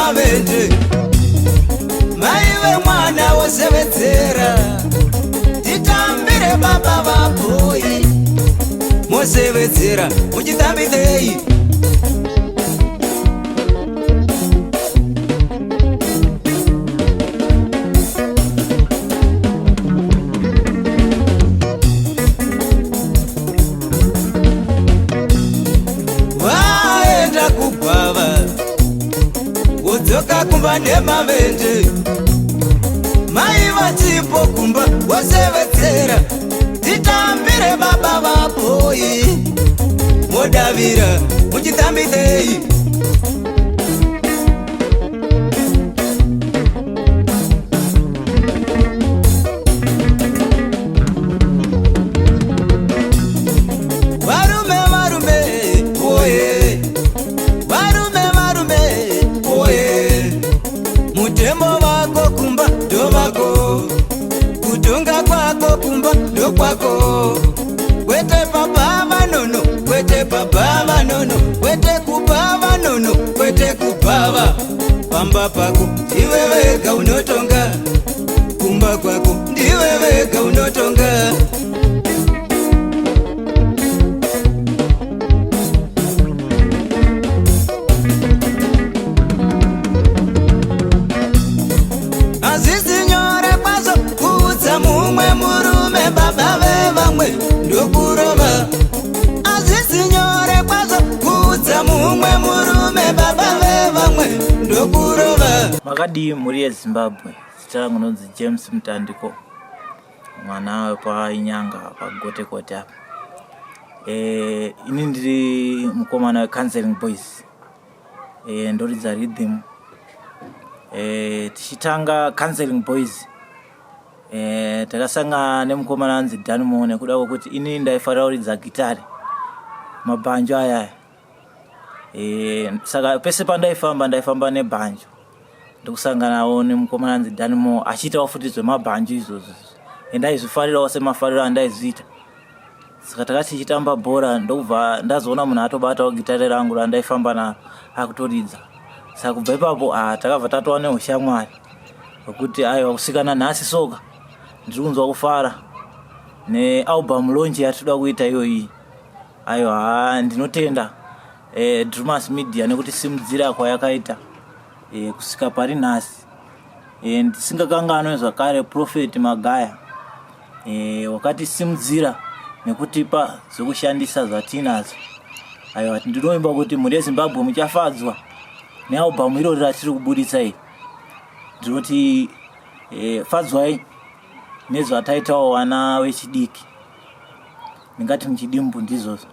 nemavende, mai vemwana wosevedzera, titambire baba vabhoyi, mosevedzera muchitambidei? Waenda kugwava, wodzoka kumba nemavende, mai vachipo kumba, wosevedzera, titambire baba vabhoyi, modavira muchitambidei? Varume, varume oye, varume, varume oye, mutemo wako kumba ndovako, kutonga kwako kumba ndokwako, kwete baba vanono, kwete baba vanono, kwete kuba vanono, kwete kubava. Pamba pako ndiwe wega unotonga, kumba kwako ndiwe wega unotonga. Hazvisi nyore kwazvo kuudza mumwe murume baba vevamwe ndokurova. Hazvisi nyore kwazvo kuudza mumwe murume baba vevamwe ndokurova. Makadii mhuri yeZimbabwe? Zita rangu ndinonzi James Mutandiko, mwana wepaInyanga paGotekote apa. Ini ndiri mukomana weCounseling Boys. Ndoridza rhythm. Tichitanga Counseling Boys, takasangana nemukomana anzi Danmo nekuda kwekuti ini ndaifarira kuridza gitare, mabhanjo ayaya. Saka pese pandaifamba ndaifamba nebhanjo, ndokusanganawo nemukomana anzi Danmo achiitawo futi zvemabhanjo izvozvo, endaizvifarirawo semafariro andaizviita. Saka takati tichitamba bhora, ndokubva ndazoona munhu atobatawo gitare rangu randaifamba naro akutoridza. Saka kubva ipapo, ah, takabva tatova neushamwari hwekuti aiwa, kusikana nhasi soka ndiri kunzwa kufara nealbum launch yatinoda kuita iyoyi. Aiwa, ha, ndinotenda Drumas Media nekuti simudzira kwayakaita kusvika pari nhasi. Ndisingakanganwe zvakare Prophet Magaya, wakatisimudzira nekutipa zvekushandisa zvatinazvo. Aiwa, ndinoimba kuti mhuri yeZimbabwe muchafadzwa nealbum irori ratiri kubuditsa iri. Ndinoti fadzwai nezvataitawo vana vechidiki. Ndingati muchidimbu ndizvozvo.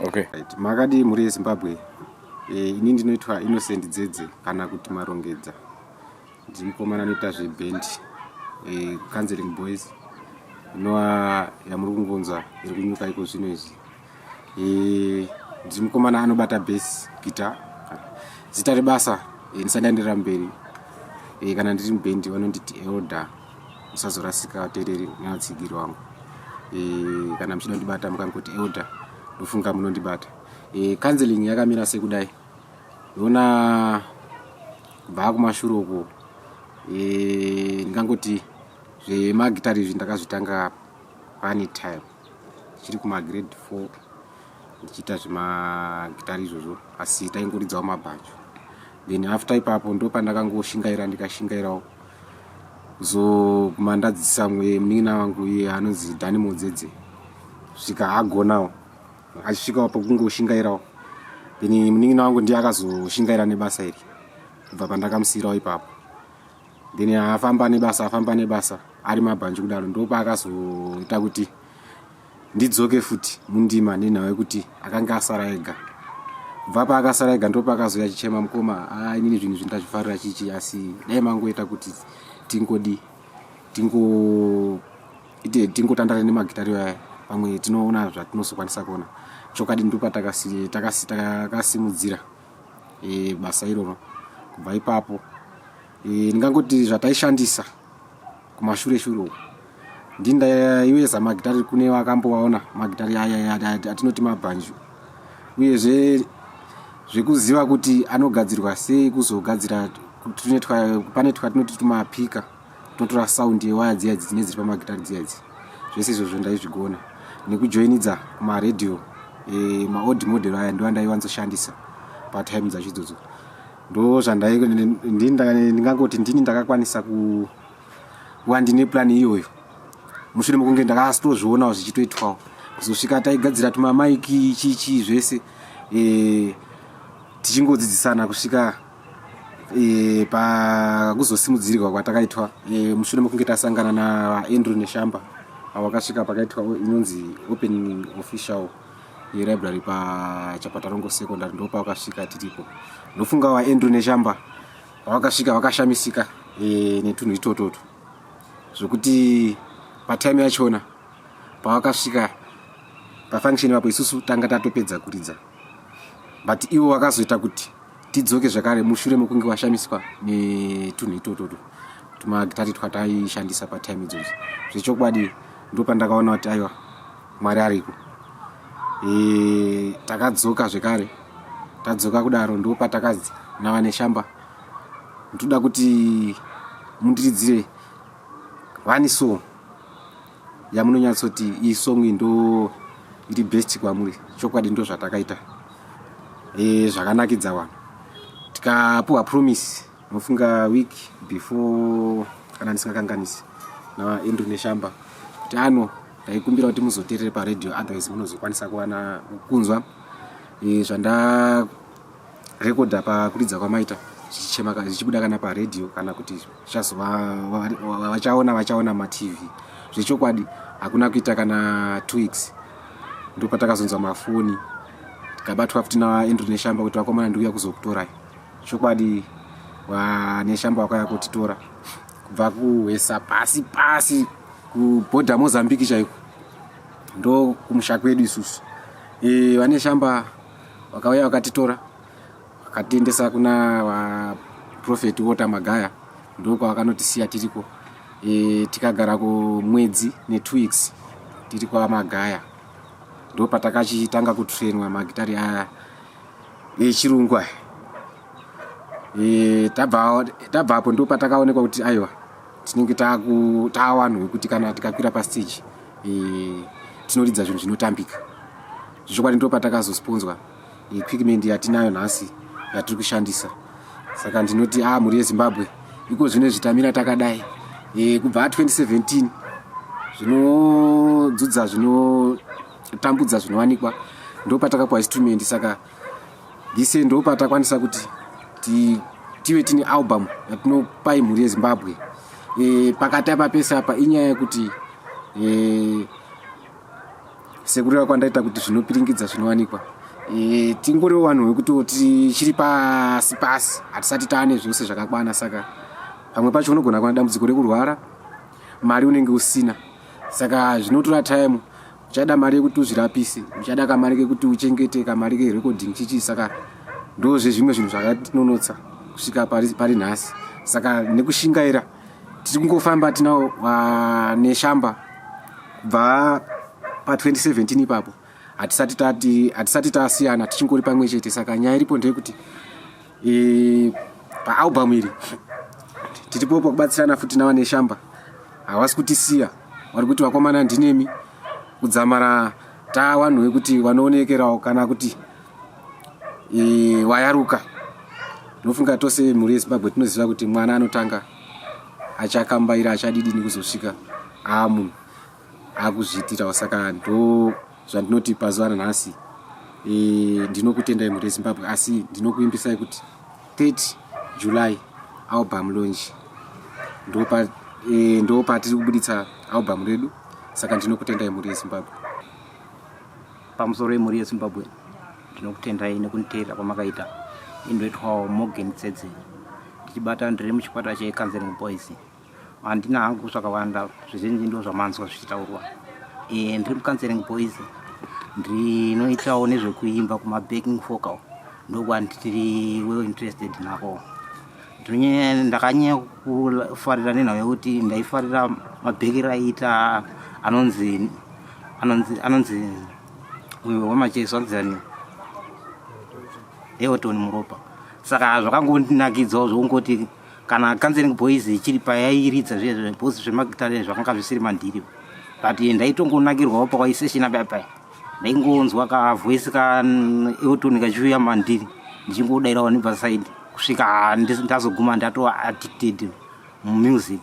Okay. Right. Makadii mhuri yeZimbabwe? Ini ndinoitwa Innocent Dzedze kana kuti Marongedza. Ndiri mukomana anoita zvebhendi, Counseling Boys, inova yamuri kungonzwa iri kunyuka iko zvino izvi. Ndiri mukomana anobata bass guitar. Zita rebasa, ndisati ndaenderera mberi, kana ndiri mubhendi vanonditi Elder. Musazorasika vateereri nevatsigiri vangu. Kana muchida kundibata mukangoti Elder, ndofunga munondibata. Counseling yakamira sekudai, ndoona kubva kumashure uko, ndingangoti zvemagitari izvi ndakazvitanga pane time ndichiri kumagrade 4 ndichiita zvemagitari izvozvo, asi taingoridzawo mabhanjo. Then after ipapo ndo pandakangoshingaira, ndikashingairawo kuzoguma ndadzidzisa munin'ina wangu iye anonzi Dani Modzedze, svika agonawo, achisvikawo pekungoshingairawo. Then munin'ina wangu ndiye akazoshingaira nebasa iri kubva pandakamusiyirawo ipapo. Then afamba nebasa, afamba nebasa ari mabhanji kudaro, ndopaakazoita kuti ndidzoke futi mundima nenhau yekuti akanga asara ega. Kubva paakasara ega ndopaakazouya achichema, mukoma, a inini zvinhu izvi ndazvifarira chichi, asi dai mangoita kuti tingodi tingo ite tingotandara nemagitari aya, pamwe tinoona zvatinozokwanisa kuona. Chokwadi ndopatakasimudzira basa iroro. Kubva ipapo, ndingangoti zvataishandisa kumashure shure uku, ndindaiweza magitari kune vakambovaona magitari aya atinoti mabhanju, uyezve Zvekuziva kuti anogadzirwa sei, kuzogadzira pane twatinoti tumapika tinotora sound yewaya dziya idzi dzinenge dziri pamagitari dziya idzi, zvese izvozvo ndaizvigona, nekujoinidza kumaradio e, maold model aya ndo andaiwanzoshandisa patime dzacho idzodzo. Ndo zvandingangoti ndini ndakakwanisa kuva ndine plan iyoyo mushure mekunge ndakasitozvionawo zvichitoitwawo, kuzosvika taigadzira tumamaiki chichii zvese e, tichingodzidzisana kusvika e, pakuzosimudzirwa kwatakaitwa e, mushure mekunge tasangana naAndrew Neshamba, awakasvika pakaitwa inonzi opening official yelibrary paChapatarongo Secondary. Ndo pawakasvika tiripo. Ndofunga vaAndrew Neshamba vakasvika vakashamisika e, netunhu itototo, zvokuti patime yachona pavakasvika pafunction ipapo isusu tanga tatopedza kuridza, but ivo vakazoita kuti tidzoke zvakare mushure mekunge vashamiswa netunhu itototo, tumagitari twataishandisa patime idzodzo. Zvechokwadi ndo pandakaona kuti aiwa, Mwari ariko. E, takadzoka zvekare. Tadzoka kudaro, ndo patakazi navaNeshamba, ndoda kuti mundiridzire one song yamunonyatsoti iyi song iyi ndo iri best kwamuri. Chokwadi ndo zvatakaita e, zvakanakidza vanhu. Tikapuwa promise, nofunga week before kana ndisingakanganisi, naAndrew Neshamba kuti ano ndaikumbira kuti muzoteerere paradio, otherwise munozokwanisa kuwana kunzwa e, zvandarekodha pakuridza kwamaita zvichichema zvichibuda kana paradio kana kuti vachaona vachaona maTV. Zvechokwadi hakuna kuita kana 2 weeks, ndopatakazonzwa mafoni, tikabatwa futi naAndrew Neshamba kuti vakomana, ndikuya kuzokutorai. Chokwadi vaNeshamba vakauya kutitora kubva kuHwesa, pasi pasi kubhodha Mozambique chaiko, ndo kumusha kwedu isusu. E, vaNeshamba vakauya vakatitora, vakatiendesa kuna vaProphet Walter Magaya, ndokwavakanotisiya tiriko. E, tikagarako mwedzi ne2 weeks tiri kwaMagaya. Ndo patakachitanga kutrainwa magitari aya echirungu aya. E, tabvapo ndo patakaonekwa kuti aiwa, tinenge taavanhu vekuti kana tikakwira pastage e, tinoridza zvinhu zvinotambika. Zvechokwadi ndo patakazosponzwa equipment yatinayo nhasi yatiri kushandisa. Saka ndinoti a mhuri yeZimbabwe, iko zvino zvitamira takadai e, kubva 2017, zvinodzudza, zvinotambudza, zvinowanikwa, ndo patakapuwa instrument. Saka this year ndo patakwanisa kuti tive tine album yatinopai mhuri yeZimbabwe. E, pakati apa pese apa inyaya yekuti e, sekureva kwandaita kuti zvinopiringidza zvinowanikwa, e, tingoriwo vanhu vekuti tichiri pasi pasi, hatisati taane zvose zvakakwana. Saka pamwe pacho unogona kuwana dambudziko rekurwara, mari unenge usina, saka zvinotora time. Uchada mari yekuti uzvirapise, uchada kamari kekuti uchengete, kamari kerecording chichi. Saka ndozvezvimwe zvinhu zvakatinonotsa kusvika pari nhasi. Saka nekushingaira tiri kungofamba tinawo Neshamba kubva pa2017 ipapo, hatisati tati hatisati tasiyana, tichingori pamwe chete. Saka nyaya iripo ndeyekuti e, paalbum iri tiripo pakubatsirana futi navaNeshamba. Havasi kutisiya, vari kuti vakomana ndinemi kudzamara tavanhu vekuti vanoonekerawo kana kuti e, wayaruka. Ndinofunga tose mhuri yeZimbabwe tinoziva kuti mwana anotanga achakambaira, achadidini, kuzosvika aamunhu akuzviitirawo. Saka ndo zvandinoti pazuva ranhasi e, ndinokutendai mhuri yeZimbabwe, asi ndinokuimbisai kuti 30 July album launch, ndo patiri kubuditsa album redu. Saka ndinokutendai mhuri yeZimbabwe. Pamusoro yemhuri yeZimbabwe, ndinokutendai nekunditeerera kwamakaita. Indoitwawo Morgan Tsetse, ndichibata ndiri muchikwata cheCounseling Boys. Handina hangu zvakawanda, zvizhinji ndo zvamanzwa zvichitaurwa. E, ndiri muCounseling Boys, ndinoitawo nezvekuimba kumabacking vocal, ndokwandiri well interested nako. Ndakanyanya kufarira nenhau yekuti ndaifarira mabhekero aiita anonzi uyo wemacheso, anzi ani? Elton Muropa. Saka zvakangondinakidzawo zvokungoti kana Counseling Boys ichiri payairidza zviye because zvemagitare zvakanga zvisiri mandiri, but ndaitongonakirwawo pawaiseshina paya paya, ndaingonzwa kavoice kaElton kachiuya mandiri, ndichingodairawo nepasaidi kusvika ndazoguma ndatova addicted mumusic.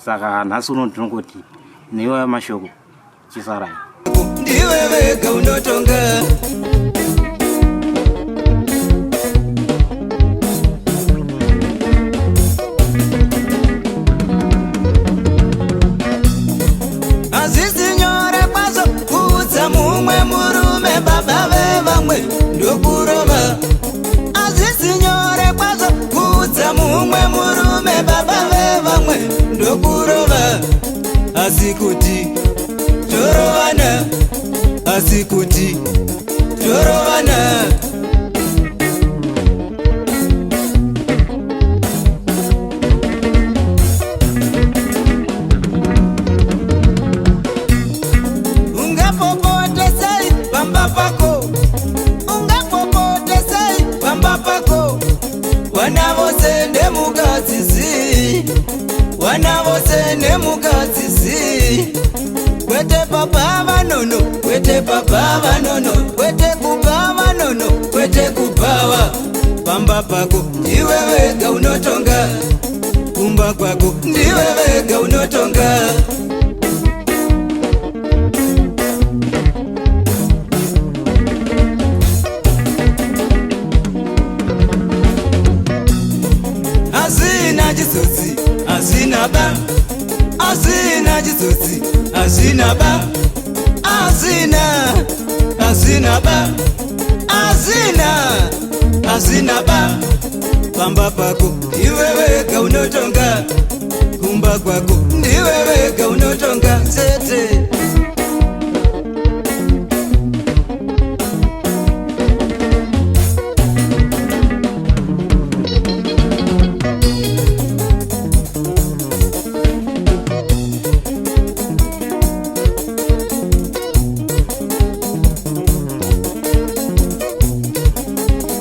Saka nhasi uno ndinongoti neiwaya mashoko, chisarai. Ndiwe vega unotonga. Hazvisi nyore kwazvo kuudza mumwe murume baba vevamwe ndokurova. Hazvisi nyore kwazvo kuudza mumwe murume baba vevamwe ndokurova. Asi kuti torovana, asi kuti torovana. Ungapopote sei pamba pako? Ungapopote sei pamba pako? Vana vose ndemukadzisi, vana vose nemukadzisi. Kwete baba vanono, kwete baba vanono, kwete kuba vanono, kwete kubawa. Pamba pako ndiwe wega unotonga, kumba kwako ndiwe wega unotonga. Hazvina chitsotsi, hazvina ba, hazvina chitsotsi, hazvina ba, hazvina, hazvina ba, hazvina, hazvina ba. Pamba pako ndiwe wega unotonga, kumba kwako ndiwe wega unotonga.